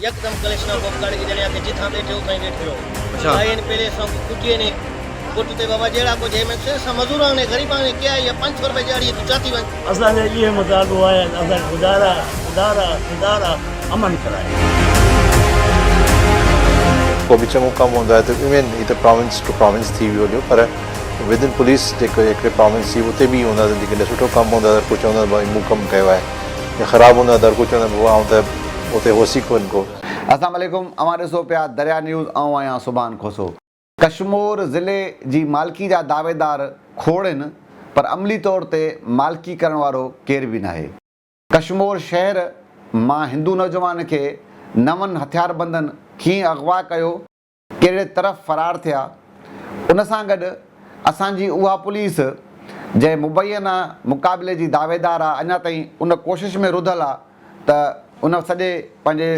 يڪدم ڪلشناڪوف ڪڍ گدڙيا کي جتان ٻيٺي اتان ئي ٻيٺي رهو. آئي هن پهلي اسان کي ڪٽي ني ڪٽ تي بابا جهڙا ڪجهه هي مين اسان مزوران ني غريبان ني ڪيا هي 500 روپيه ڏياڙي تون چاتي وڃ. اسان جو اهو مطالبو آهي ته اسان کي خدارا خدارا خدارا امن ڪرايو. ڪو به چڱو ڪم هوندو آهي ته ايون هي ته پراونس ٽو پراونس ٿي ويو هليو پر ود ان پوليس جيڪو هڪڙي پراونس جي اتي به هوندو آهي ته جيڪڏهن سٺو ڪم هوندو آهي ته هر ڪو چوندو آهي ڀائي مون ڪم ڪيو آهي يا خراب هوندو آهي ته هر ڪو چوندو آهي بابا آئون ته اتي هوس ئي ڪونه ڪو. اسلام عليڪم اوهان ڏسو پيا دريا نيوز آئون آهيان سبحان کوسو. ڪشمور ضلعي جي مالڪي جا دعويدار کوڙ هن پر عملي طور تي مالڪي ڪرڻ وارو ڪير به ناهي. ڪشمور شهر مان هندو نوجوان کي نون هٿياربندن ڪيئن اغوا ڪيو ڪهڙي طرف فرار ٿيا، ان سان گڏ اسان جي اها پوليس جنهن مبينا مقابلي جي دعويدار آ اڃا تائين ان ڪوشش ۾ رڌل آ ته ان سڄي پنهنجي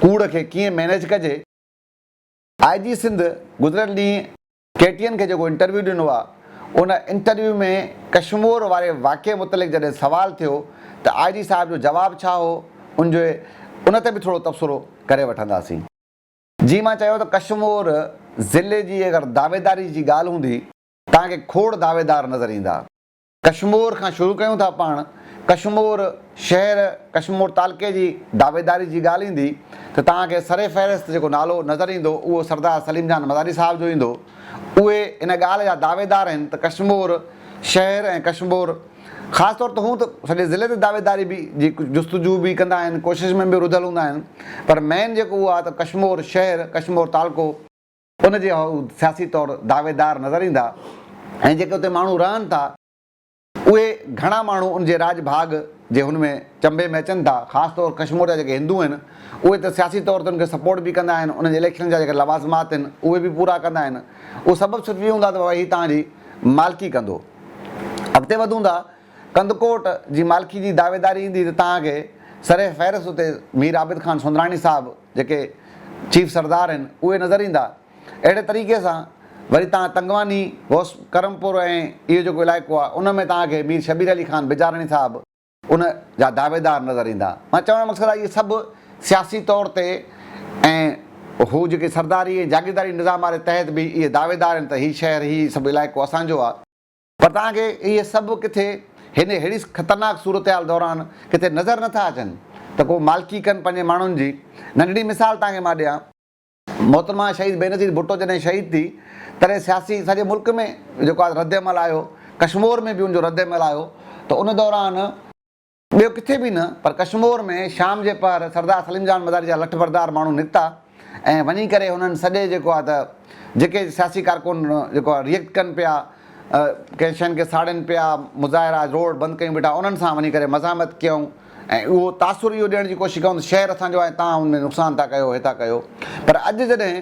ڪوڙ کي ڪيئن مينيج ڪجي. آء جي سنڌ گذريل ڏينهن ڪي ٽي اين کي جيڪو انٽرويو ڏنو آ ان انٽرويو ۾ ڪشمور واري واقعي متعلق جڏهن سوال ٿيو ته آء جي صاحب جو جواب ڇا هو ان جي ان تي به ٿورو تبصرو ڪري وٺنداسين. جي مان چيو ته ڪشمور ضلعي جي اگر دعويداري جي ڳالهه هوندي توهان کي کوڙ دعويدار نظر ايندا. ڪشمور کان شروع ڪيون ٿا پاڻ ڪشمور شهر ڪشمور تعلقي جي دعويداري جي ڳالهه ايندي ته توهان کي سر فهرست جيڪو نالو نظر ايندو اهو سردار سليم جان مزاري صاحب جو ايندو اهي ان ڳالهه جا دعويدار آهن ته ڪشمور شهر ۽ ڪشمور خاص طور ته هون ته سڄي ضلعي تي دعويداري به جي جستجو به ڪندا آهن ڪوشش ۾ به رڌل هوندا آهن پر مين جيڪو اهو آهي ته ڪشمور شهر ڪشمور تعلقو ان جي هو سياسي طور دعويدار نظر ايندا ۽ جيڪي اتي ماڻهو رهن ٿا اهي گهڻا ماڻهو ان جي راڄ ڀاڳ جي هن ۾ چنبي ۾ اچن ٿا خاص طور ڪشمور جا جيڪي هندو آهن اهي ته سياسي طور تي ان کي سپورٽ به ڪندا آهن انهن جي اليڪشن جا جيڪي لوازمات آهن اهي به پورا ڪندا آهن اهو سبب صرف اهو هوندو آهي ته بابا هي توهان جي مالڪي ڪندو. اڳتي وڌون ٿا، ڪنڌڪوٽ جي مالڪي جي دعويداري ايندي ته توهان کي سر فهرست اتي مير عابد خان سندراڻي صاحب جيڪي چيف سردار آهن اهي نظر ايندا. اهڙي طريقي سان وري توهان تنگواني، غوث ڪرمپور ۽ اهو جيڪو علائقو آهي ان ۾ توهان کي مير شبير علي خان بجاراڻي صاحب ان جا دعويدار نظر ايندا. مان چوڻ جو مقصد آهي اهي سڀ سياسي طور تي ۽ هو جيڪي سرداري ۽ جاگيرداري نظام واري تحت به اهي دعويدار آهن ته هي شهر هي سڀ علائقو اسان جو آهي. پر توهان کي اهي سڀ ڪٿي هن ههڙي خطرناڪ صورتحال دوران ڪٿي نظر نٿا اچن ته ڪو مالڪي ڪن پنهنجي ماڻهن جي. ننڍڙي مثال توهان کي مان ڏيان. محترمه شهيد بينظير ڀٽو جڏهن شهيد ٿي تڏهن سياسي سڄي ملڪ ۾ جيڪو آهي رد عمل آيو، ڪشمور ۾ به ان جو رد عمل آيو ته ان دوران ٻيو ڪٿي به نه پر ڪشمور ۾ شام جي پهر سردار سليم جان مزاري جا لٺ بردار ماڻهو نڪتا ۽ وڃي ڪري هنن سڄي جيڪو آهي ته جيڪي سياسي ڪارڪن جيڪو آهي ريئڪٽ ڪن پيا ڪنهن شين کي ساڙين پيا مظاهرا روڊ بند ڪيون بيٺا انهن سان وڃي ڪري مزاحمت ڪيائون ۽ اهو تاثر اهو ڏيڻ جي ڪوشش ڪيائون ته شهر اسان جو آهي توهان ان ۾ نقصان ٿا ڪيو هي ٿا ڪيو پر اڄ جڏهن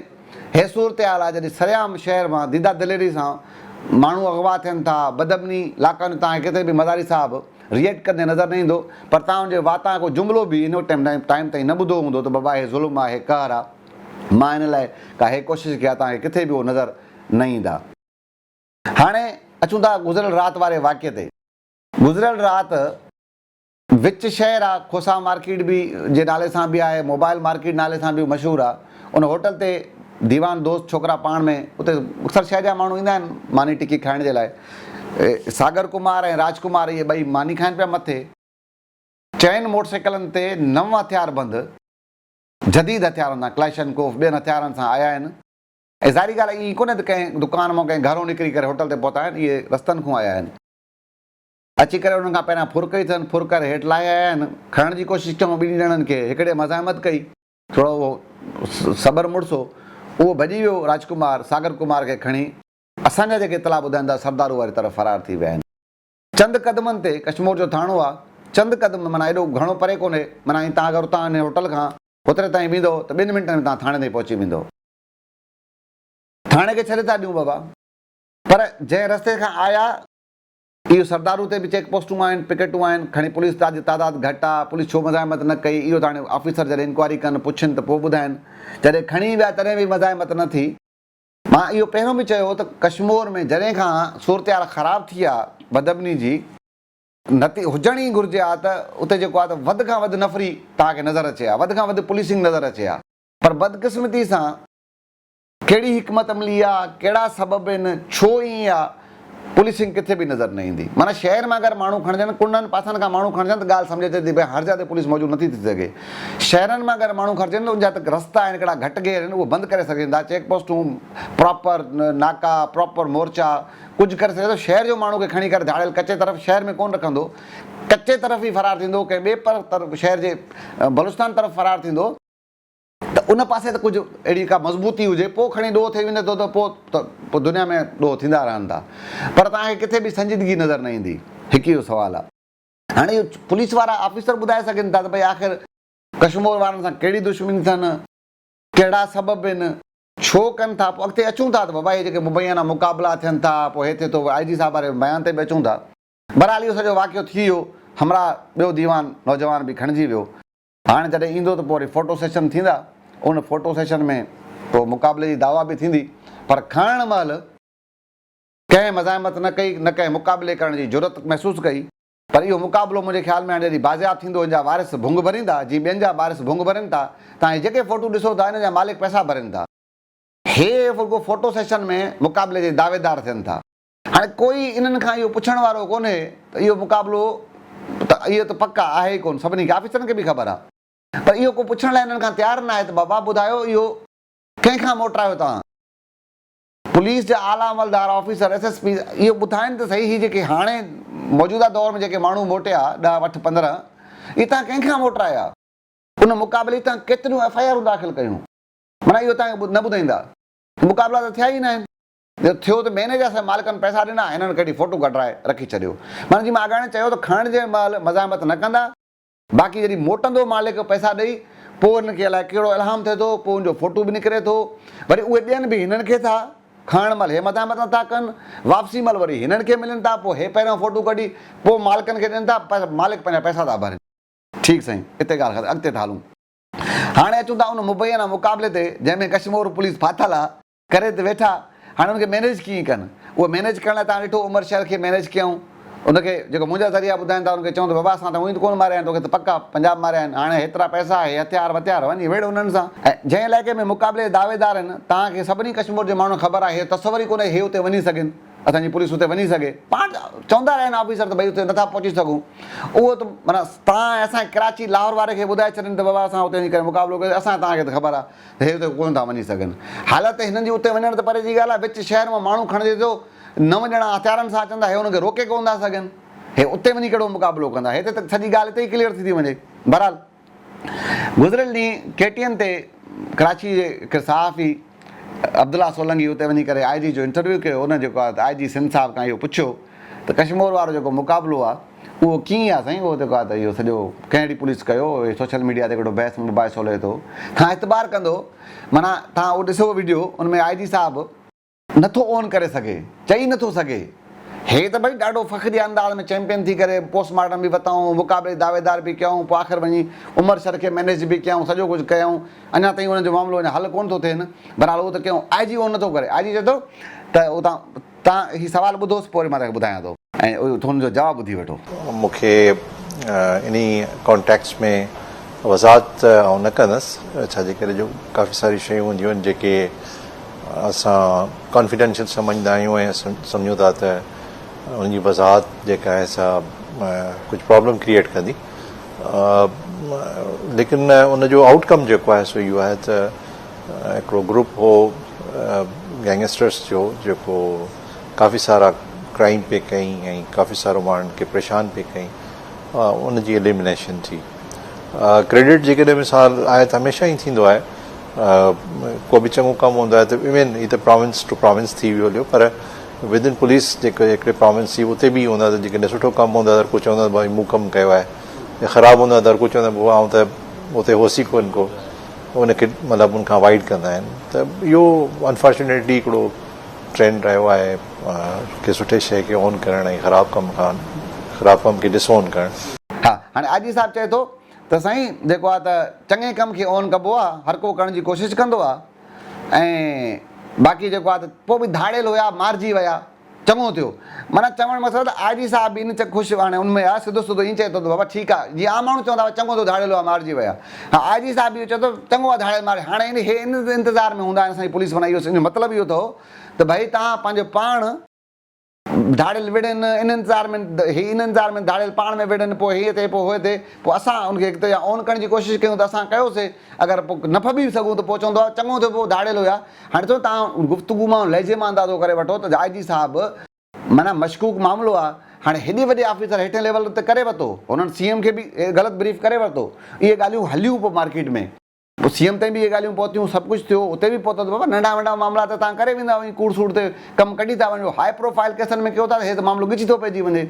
هي صورتحال آهي جڏهن سرعام شهر مان ديده دليري سان ماڻهو اغوا ٿين ٿا بدامني لاقانوني توهان کي ڪٿي به مزاري صاحب ريئڪٽ ڪندي نظر نه ايندو پر توهان ان جي واتان ڪو جملو به ان ٽائيم ٽائيم تائين نه ٻڌو هوندو ته بابا هي ظلم آهي هي قهر آهي مان ان لاء ڪا هي ڪوشش ڪيان توهان کي ڪٿي به اهو نظر نه ايندا. هاڻي اچون ٿا گذريل رات واري واقعي تي. گذريل رات وچ شهر آ کوسا مارڪيٽ به جي نالي سان به آهي موبائل مارڪيٽ نالي سان به مشهور آ ان هوٽل تي ديوان دوست ڇوڪرا پاڻ ۾ اتي اڪثر شهر جا ماڻهو ايندا آهن ماني ٽڪي کائڻ جي لاء ساگر ڪمار ۽ راج ڪمار اهي ٻئي ماني کائن پيا مٿي چئن موٽر سائيڪلن تي نو هٿياربند جديد هٿيارن سان ڪلاشنڪوف ٻين هٿيارن سان آيا آهن ۽ ظاهري ڳالهه آهي ائين ڪونهي ته ڪنهن دڪان مان ڪنهن گهرو نڪري ڪري هوٽل تي پهتا آهن، اهي رستن کان آيا آهن. اچي ڪري انهن کان پهريان ڦر ڪئي اٿن، ڦر ڪري هيٺ لاهي آيا آهن، کڻڻ جي ڪوشش ڪيائون ٻنهي ڄڻن کي، هڪڙي مزاحمت ڪئي، ٿورو اهو صبر مڙس هو، اهو ڀڄي ويو، راجڪمار، ساگر ڪمار کي کڻي، اسان جا جيڪي اطلاع ٻڌائن ٿا سردارو واري طرف فرار ٿي ويا آهن. چند قدمن تي ڪشمور جو ٿاڻو آهي، چند قدم معنيٰ ايڏو گهڻو پري ڪونهي، معنيٰ ائين توهان اگر اتان ان هوٽل کان هوتري تائين ويندؤ ته ٻن منٽن ۾ توهان ٿاڻي تائين پهچي ويندؤ. ٿاڻي کي ڇڏي ٿا ڏيون بابا. پر جنهن رستي کان آيا. اهو سردارو تي به چيڪ پوسٽون آهن، پڪيٽون آهن، کڻي پوليس جي تعداد گهٽ آ، پوليس ڇو مزاحمت نه ڪئي، اهو ته هاڻي آفيسر جڏهن انڪوائري ڪن، پڇن ته پوء ٻڌائن. جڏهن کڻي ويا تڏهن به مزاحمت نه ٿي. مان اهو پهريون به چيو هو ته ڪشمور ۾ جڏهن کان صورتحال خراب ٿي آ بدامني جي. نتي هجڻ ئي گهرجي ها ته اتي جيڪو آهي ته وڌ کان وڌ نفري توهان کي نظر اچي ها، وڌ کان وڌ پوليسنگ نظر اچي ها پر بدقسمتي سان ڪهڙي حڪمت عملي آ، ڪهڙا سبب آهن، ڇو ائين آ، پوليسنگ ڪٿي به نظر نه ايندي. معنيٰ شهر مان اگر ماڻهو کڻجن، ڪنڊن پاسن کان ماڻهو کڻجن ته ڳالهه سمجهه اچي ٿي ڀئي هر جاء تي پوليس موجود نٿي ٿي سگهي. شهرن مان اگر ماڻهو کڻجن ته ان جا ته رستا آهن ڪهڙا گهٽ گهير آهن اهي بند ڪري سگهجن ٿا، چيڪ پوسٽون، پراپر ناڪا، پراپر مورچا، ڪجهه ڪري سگهي ٿو. شهر جو ماڻهو کي کڻي ڪري ڌاڙيل ڪچي طرف شهر ۾ ڪونه رکندو، ڪچي طرف ئي فرار ٿيندو، ڪنهن ٻئي طرف شهر جي بلوچستان طرف فرار ٿيندو. ته ان پاسي ته ڪجهه اهڙي ڪا مضبوطي هجي، پوء کڻي ڏوهه ٿي وڃي ٿو ته پوء ته پوء دنيا ۾ ڏوهه ٿيندا رهن ٿا. پر توهان کي ڪٿي به سنجيدگي نظر نه ايندي. هڪ اهو سوال آهي. هاڻي اهو پوليس وارا آفيسر ٻڌائي سگهن ٿا ته ڀئي آخر ڪشمور وارن سان ڪهڙي دشمني اٿن، ڪهڙا سبب آهن، ڇو ڪن ٿا، پوء اڳتي اچون ٿا ته بابا اهي جيڪي مبينا مقابلا ٿين ٿا، پوء هي ٿئي ٿو، آء جي صاحب واري بيان تي به اچون ٿا. بهرحال اهو سڄو واقعو ٿي ويو، همراهه ٻيو ديوان نوجوان به کڻجي ويو. هاڻ جڏهن ايندو ته پوء وري فوٽو سيشن ٿيندا، ان فوٽو سيشن ۾ پوء مقابلي جي دعويٰ به ٿيندي، پر کڻڻ مهل ڪنهن مزاحمت نه ڪئي، نه ڪنهن مقابلي ڪرڻ جي جرئت محسوس ڪئي، پر اهو مقابلو منهنجي خيال ۾ هاڻ جڏهن بازياب ٿيندو ان جا وارث ڀونگ ڀريندا، جيئن ٻين جا وارث ڀونگ ڀرين ٿا، توهان هي جيڪي فوٽو ڏسو ٿا انهن جا مالڪ پئسا ڀرين ٿا. هي رڳو فوٽو سيشن ۾ مقابلي جي دعويدار ٿين ٿا. هاڻي ڪوئي انهن کان اهو پڇڻ وارو ڪونهي ته اهو مقابلو ته اهو ته پڪ آهي ئي ڪونه، سڀني کي آفيسرن کي به خبر آهي پر اهو ڪو پڇڻ لاء انهن کان تيار ناهي ته بابا ٻڌايو اهو ڪنهن کان موٽرايو توهان؟ پوليس جا اعليٰ عملدار آفيسر ايس ايس پيز اهو ٻڌائين ته سهي هي جيڪي هاڻي موجوده دور ۾ جيڪي ماڻهو موٽيا ڏهه اٺ 15 اهي توهان ڪنهن کان موٽرايا؟ ان مقابلي تان ڪيتريون ايف I آرون داخل ڪيون؟ معنيٰ اهو توهان کي نه ٻڌائيندا مقابلا ته ٿيا ئي ناهن. جو ٿيو ته مهيني جا سڀ مالڪن پئسا ڏنا هنن ڪڍي فوٽو ڪڍرائي رکي ڇڏيو. معنيٰ جي مان اڳاڻي چيو ته کڻڻ جي مهل مزاحمت نه ڪندا، باقي جڏهن موٽندو مالڪ پئسا ڏئي پوء هنن کي الائي ڪهڙو الهام ٿئي ٿو پوء ان جو فوٽو به نڪري ٿو وري اهي ڏين به هنن کي ٿا کڻڻ مهل هي مزاحمت نٿا ڪن واپسي مهل وري هنن کي ملن ٿا پوء هي پهريون فوٽو ڪڍي پوء مالڪن کي ڏين ٿا مالڪ پنهنجا پئسا ٿا ڀرين. ٺيڪ سائين اتي ڳالهه ختم اڳتي ٿا هلون. هاڻي اچون ٿا ان مبينا مقابلي تي جنهن ۾ ڪشمور پوليس ڦاٿل آ. ڪري ته ويٺا، هاڻي ان کي مينيج ڪيئن ڪن؟ اهو مينيج ڪرڻ لاء توهان ڏٺو عمر شر کي مينيج ڪيائون، ان کي جيڪو منهنجا ذريعا ٻڌائين ٿا ان کي چئون ته بابا اسان ته اونئي ته ڪونه ماريا آهن توکي ته پڪا پنجاب ماريا آهن، هاڻي هيترا پئسا هي هٿيار وٿيار وڃي وڙهه انهن سان. ۽ جنهن علائقي ۾ مقابلي جا دعويدار آهن، توهان کي سڀني ڪشمور جي ماڻهن کي خبر آهي، اهو تصور ئي ڪونهي هي اتي وڃي سگهن، اسان جي پوليس اتي وڃي سگهي، پاڻ چوندا رهيا آهن آفيسر ته ڀئي اتي نٿا پهچي سگهون، اهو ته معنيٰ توهان ۽ اسان کي ڪراچي لاهور واري کي ٻڌائي ڇڏين ته بابا اسان اتي وڃي ڪري مقابلو ڪيوسين، اسان توهان کي ته خبر آهي. هي اتي ڪونه ٿا وڃي سگهن. حالت هنن جي اتي وڃڻ ته پري جي ڳالهه آهي، وچ شهر مان ماڻهو کڻجي ٿو، نو ڄڻا هٿيارن سان اچن ٿا، هي انهن کي روڪي ڪونه ٿا سگهن. هي اتي وڃي ڪهڙو مقابلو ڪندا. هتي ته سڄي ڳالهه اتي ئي ڪليئر ٿي ٿي وڃي. بهرحال گذريل ڏينهن ڪي ٽي اين تي ڪراچي جي هڪ صحافي عبدالله سولنگي اتي وڃي ڪري آء جي جو انٽرويو ڪيو، ان جيڪو آهي ته آء جي سنڌ صاحب کان اهو پڇيو ته ڪشمور وارو جيڪو مقابلو آهي اهو ڪيئن آ سائين اهو جيڪو آ ته اهو سڄو ڪهڙي پوليس ڪيو اهي سوشل ميڊيا تي هڪڙو بحث مباحثو هلي ٿو تھان اعتبار ڪندو معنيٰ تھان اهو ڏسو وڊيو ان ۾ آء جي صاحب نٿو اون ڪري سگهي چئي نٿو سگهي هي ته ڀئي ڏاڍو فخري انداز ۾ چيمپيئن ٿي ڪري پوسٽ مارٽم به وتائون مقابلي جي دعويدار به ڪيائون پوء آخر وڃي عمر شر کي مينيج به ڪيائون سڄو ڪجهه ڪيائون اڃا تائين انهن جو معاملو اڃا حل ڪونه ٿو ٿئي نه بهرحال اهو ته ڪيائون آء جي اون نٿو ڪري آء جي چئي ٿو ته اتان تان هي سوال ٻڌوس پوء وري مان توکي ٻڌايان ٿو. ۽ اهو هن جو جواب ٻڌي وٺو. مون کي انهي ڪانٽيڪسٽ ۾ وضاحت ته آئون نه ڪندس ڇا جي ڪري جو ڪافي ساريون شيون هونديون آهن جيڪي اسان ڪانفيڊينشل سمجهندا آهيون ۽ سمجهون ٿا ته ان جي وضاحت جيڪا آهي سا ڪجهه پرابلم ڪريئيٽ ڪندي ليڪن ان جو آئوٽ ڪم جيڪو آهي سو اهو آهي ته هڪڙو گروپ هو گينگسٽرس جو جيڪو ڪافي سارا ڪرائم پئي ڪئي ۽ ڪافي سارو ماڻهن کي پريشان پئي ڪئي ان جي اليمينيشن ٿي. ڪريڊٽ جيڪڏهن مثال آهي ته هميشه ائين ٿيندو آهي ڪو به چڱو ڪم هوندو آهي ته ايون هي ته پراونس ٽو پراونس ٿي ويو هليو پر ود ان پوليس جيڪو هڪڙي پراونس جي اتي به هوندو آهي ته جيڪڏهن سٺو ڪم هوندو آهي ته هر ڪو چوندو آهي ڀائي مون ڪم ڪيو آهي يا خراب هوندو آهي ته هر ڪو چوندو آهي آئون ته اتي هوس ئي ڪونه ڪو ان کي مطلب ان کان اوائڊ ڪندا آهن ته اهو انفارچونيٽلي هڪڙو ٽرينڊ رهيو آهي ڪي سٺي شيء کي اون ڪرڻ ۽ خراب ڪم کان خراب ڪم کي ڊس اون ڪرڻ. ها هاڻي آء جي صاحب چئي ٿو ته سائين جيڪو آ ته چڱي ڪم کي اون ڪبو آ هر ڪو ڪرڻ جي ڪوشش ڪندو آ ۽ باقي جيڪو آ ته پوء به ڌاڙيل هيا مارجي ويا. چڱو ٿيو. معنيٰ چوڻ مقصد ته آء جي صاحب به ان چ خوش هاڻي ان ۾ آ سڌو سڌو ائين چئي ٿو ته بابا ٺيڪ آ جيئن عام ماڻهو چوندا هئا چڱو ٿيو ڌاڙيل هئا مارجي ويا. ها آء جي صاحب به اهو چئي ٿو چڱو آ ڌاڙيل ماري هاڻي ان هي ان انتظار ۾ هوندا آهن اسان جي پوليس معنيٰ اهو ان جو مطلب اهو اٿو ته ڀئي توهان پنهنجو پاڻ ڌاڙيل وڙهن ان انتظار ۾ هي ان انتظار ۾ ڌاڙيل پاڻ ۾ وڙهن پوء هي ٿئي پوء هو ٿئي پوء اسان ان کي هڪ ته يا اون ڪرڻ جي ڪوشش ڪيون ته اسان ڪيوسي اگر پوء نه ڦٻي به سگهون ته پوء چوندو آ چڱو ٿيو پوء ڌاڙيل هيا هاڻي ڏسو توهان گفتگو مان لهجي مان اندازو ڪري وٺو ته آء جي صاحب معنيٰ مشڪوڪ معاملو آ هاڻي هيڏي وڏي آفيسر هيٺين ليول تي ڪري ورتو هنن سي ايم کي به غلط بريف ڪري ورتو اهي ڳالهيون هليون پوء مارڪيٽ ۾. پوء سي ايم تائين به اهي ڳالهيون پهتيون سڀ ڪجهه ٿيو اتي به پهتو ته بابا ننڍا وڏا معاملا ته توهان ڪري ويندا آهيو ڪوڙ سوڙ تي ڪم ڪڍي ٿا وڃو هاء پروفائل ڪيسن ۾ ڪيو ٿا ته هي ته معاملو ڳچي ٿو پئجي وڃي.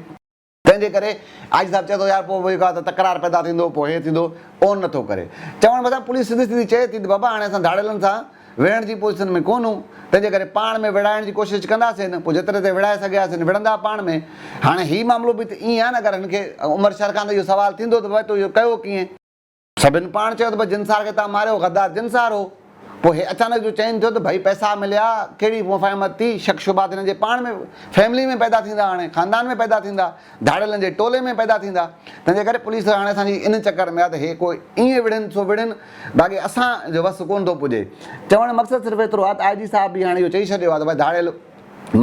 تنهن جي ڪري آء جي صاحب چئي ٿو يار پوء جيڪو آهي ته تڪرار پيدا ٿيندو پوء هي ٿيندو اون نٿو ڪري. چوڻ بدران پوليس سڌي سڌي چئي ٿي ته بابا هاڻي اسان ڌاڙيلن سان وڙهڻ جي پوزيشن ۾ ڪونهون تنهن جي ڪري پاڻ ۾ وڙهائڻ جي ڪوشش ڪنداسين پوء جيتري تائين وڙهائي سگهياسين وڙهندا پاڻ ۾. هاڻي هي معاملو به ته ائين آهي نه اگر هن کي عمر شر کان ته اهو سوال ٿيندو ته بابا تو اهو ڪيو ڪيئن؟ سڀن پاڻ چيو ته بس جنسار کي توهان ماريو، غدار جنسار هو. پوء هي اچانڪ جو چين ٿيو ته ڀئي پئسا مليا، ڪهڙي مفاهمت ٿي، شڪ شبهات هنن جي پاڻ ۾ فيملي ۾ پيدا ٿيندا هاڻي خاندان ۾ پيدا ٿيندا، ڌاڙيلن جي ٽولي ۾ پيدا ٿيندا. تنهن جي ڪري پوليس هاڻي اسان جي ان چڪر ۾ آهي ته هي ڪو ائين وڙهن سو وڙهن، باقي اسان جو وس ڪونه ٿو پڄي. چوڻ جو مقصد صرف ايترو آهي ته آء جي صاحب به هاڻي اهو چئي ڇڏيو آهي ته ڀئي ڌاڙيل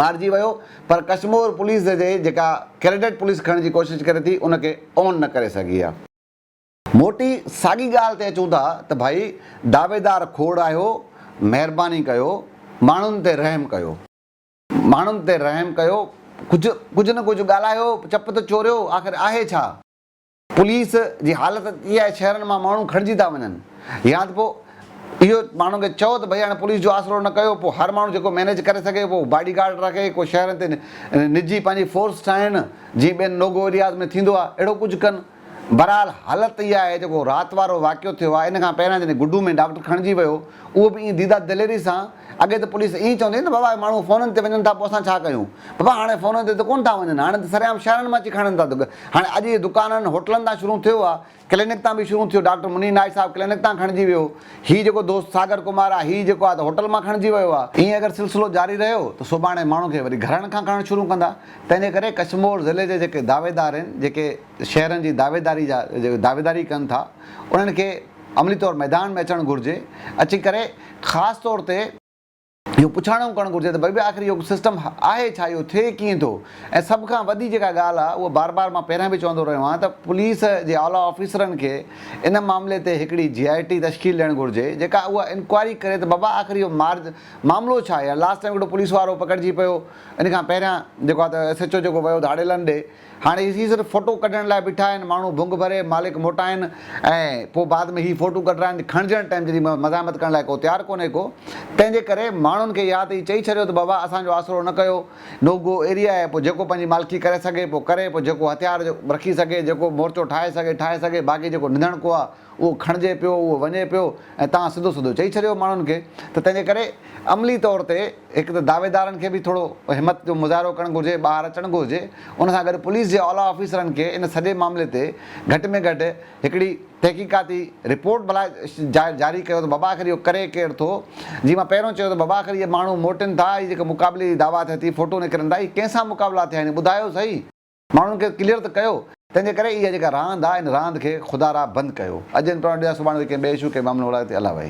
مارجي ويو پر ڪشمور پوليس جي جيڪا ڪريڊٽ پوليس کڻڻ جي ڪوشش ڪري ٿي ان کي اون نه ڪري سگهي آهي. موٽي ساڳي ڳالهه تي اچون ٿا ته ڀائي دعويدار کوڙ آهيو مهرباني ڪيو ماڻهن تي رحم ڪيو. ماڻهن تي رحم ڪيو ڪجهه ڪجهه نه ڪجهه ڳالهايو چپ ته چوريو آخر آهي ڇا؟ پوليس جي حالت اها آهي شهرن مان ماڻهو کڻجي ٿا وڃن يا ته پوء اهو ماڻهن کي چئو ته ڀئي هاڻي پوليس جو آسرو نه ڪيو پوء هر ماڻهو جيڪو مينيج ڪري سگهي پوء باڊي گارڊ رکي ڪو شهرن تي نجي پنهنجي فورس ٺاهين جيئن ٻين نوگو ايرياز ۾ ٿيندو آهي اهڙو ڪجهه ڪن. بھرحال حالت اها آهي جيڪو رات وارو واقعو ٿيو آهي ان کان پهريان جڏهن گڊو ۾ ڊاڪٽر کڻجي ويو اهو به ائين ديده دليري سان اڳي ته پوليس ائين چوندي هئي نه بابا ماڻهو فونن تي وڃن ٿا پوء اسان ڇا ڪيون بابا هاڻي فونن تي ته ڪونه ٿا وڃن هاڻي ته سرعام شهرن مان اچي کڻن ٿا هاڻي اڄ اهي دڪانن هوٽلن تان شروع ٿيو آهي ڪلينڪ تان به شروع ٿيو ڊاڪٽر منير نائچ صاحب ڪلينڪ تان کڻجي ويو هي جيڪو دوست ساگر ڪمار آهي هي جيڪو آهي ته هوٽل مان کڻجي ويو آهي ائين اگر سلسلو جاري رهيو ته سڀاڻي ماڻهن کي وري گهرن کان کڻڻ شروع ڪندا تنهن جي ڪري ڪشمور ضلعي جي جيڪي دعويدار آهن جيڪي شهرن جي دعويداري جا جيڪي دعويداري ڪن ٿا انهن کي عملي طور ميدان ۾ اچڻ گهرجي اچي ڪري خاص طور تي اهو پڇاڻو ڪرڻ گهرجي ته ڀئي آخر اهو سسٽم آهي ڇا اهو ٿئي ڪيئن ٿو ۽ سڀ کان وڏي جيڪا ڳالهه آهي اها بار بار مان پهريان به چوندو رهيو آهيان ته پوليس جي اعليٰ آفيسرن کي ان معاملي تي هڪڙي جي آء ٽي تشڪيل ڏيڻ گهرجي جيڪا اها انڪوائري ڪري ته بابا آخر اهو مارج معاملو ڇا آهي لاسٽ ٽائيم هڪڙو پوليس وارو پڪڙجي پيو ان کان پهريان جيڪو آهي ته ايس ايڇ او جيڪو ويو ڌاڙيلن ڏي هاڻي هي صرف فوٽو ڪڍڻ لاء بيٺا آهن، ماڻهو ڀنگ ڀري مالڪ موٽائن ۽ پوء بعد ۾ هي فوٽو ڪڍرائن، کڻجڻ ٽائيم جڏهن مزاحمت ڪرڻ لاء ڪو تيار ڪونهي ڪو، تنهن جي ڪري ماڻهن کي يا ته هي چئي ڇڏيو ته بابا اسان جو آسرو نه ڪيو، نو گو ايريا آهي، پوء جيڪو پنهنجي مالڪي ڪري سگهي پوء ڪري، پوء جيڪو هٿيار رکي سگهي، جيڪو مورچو ٺاهي سگهي ٺاهي سگهي، باقي جيڪو نڌڻڪو آهي اهو کڻجي پيو، اهو وڃي پيو ۽ توهان سڌو سڌو چئي ڇڏيو ماڻهن کي ته تنهن جي ڪري عملي طور تي هڪ ته دعويدارن کي به ٿورو همت جو مظاهرو ڪرڻ گهرجي، ٻاهر اچڻ گهرجي، ان سان گڏ پوليس جي اعليٰ آفيسرن کي ان سڄي معاملي تي گهٽ ۾ گهٽ هڪڙي تحقيقاتي رپورٽ ڀلا جاري ڪيو ته بابا آخر اهو ڪري ڪير ٿو، جيئن مان پهريون چيو ته بابا آخر اهي ماڻهو موٽين ٿا، هي جيڪا مقابلي جي دعويٰ ٿئي ٿي، فوٽو نڪرن ٿا، اهي ڪنهن سان مقابلا ٿيا آهن، ٻڌايو سهي. ماڻهن کي ڪليئر ته ڪيو. تنهن جي ڪري اها جيڪا راند آهي ان راند کي خدا را بند ڪيو. اڄ ان پراڻو ڏينهن سڀاڻي وري ڪنهن ٻئي اشو ڪنهن معاملي ملاقات ٿي الله وحي.